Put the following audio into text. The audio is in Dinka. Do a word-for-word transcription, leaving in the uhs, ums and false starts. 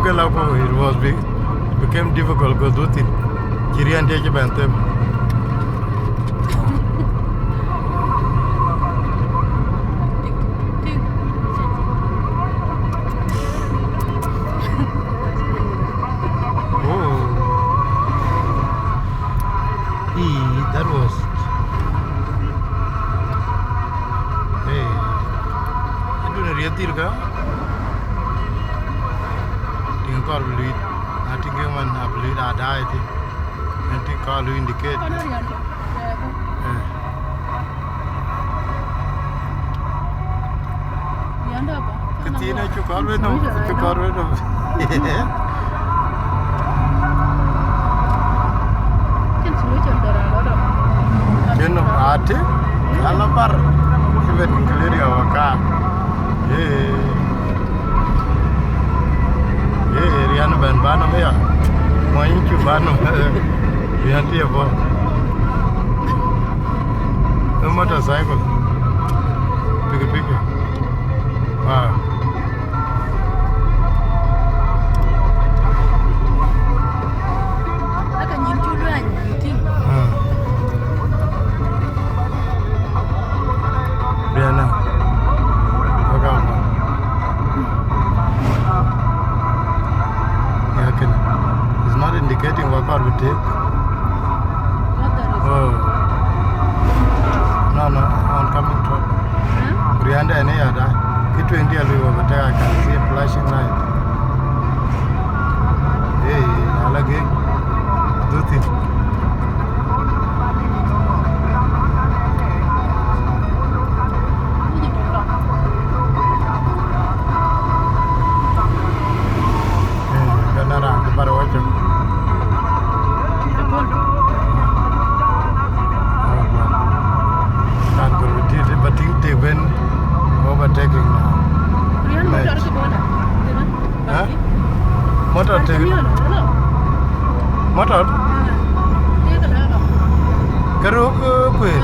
Ke la ku, it was be-, became difficult ku dhuk thïn. Cï riɛndiɛ̈ cï bɛ̈n them. Oh. Ee, that was, ee, adun riɛth dhil ka. Tïŋ kɔɔr bï luiit. Na tïŋ ke man abï luiit aa daai thïn. Ën tïŋ kɔɔr luiit indicate. Ee. Këthiin acuk kɔɔr wën nɔm, acuk kɔɔr wën nɔm. Cïn nɔm aa tïŋ, ala bar, even including our car. Ee. Ee, riɛn bɛ̈n bä nɔm ya. Mɔny cuk bä nɔm. Riɛn tï bɔ̈. Ë motorcycle. Pikipiki. Wow. Aka nyin cu luany, tïŋ. Ah. Riana. Waka apa. Ya kën. It's not indicating wakɔɔr bï tëëk. Oh. No, no, oncoming truck. Rianda ni ya da. Ki tueŋ dia lui wa bï tëëk, I can see a flashing light. Hey, ala ge. Duthi. Kana raan cï bar wacö. Kan gol bï tït bä tïŋ tëk ben, overtaking now. Rian motor ke boda. Hä? Motor tëk. Motor? Ke ruk, eh, kueer.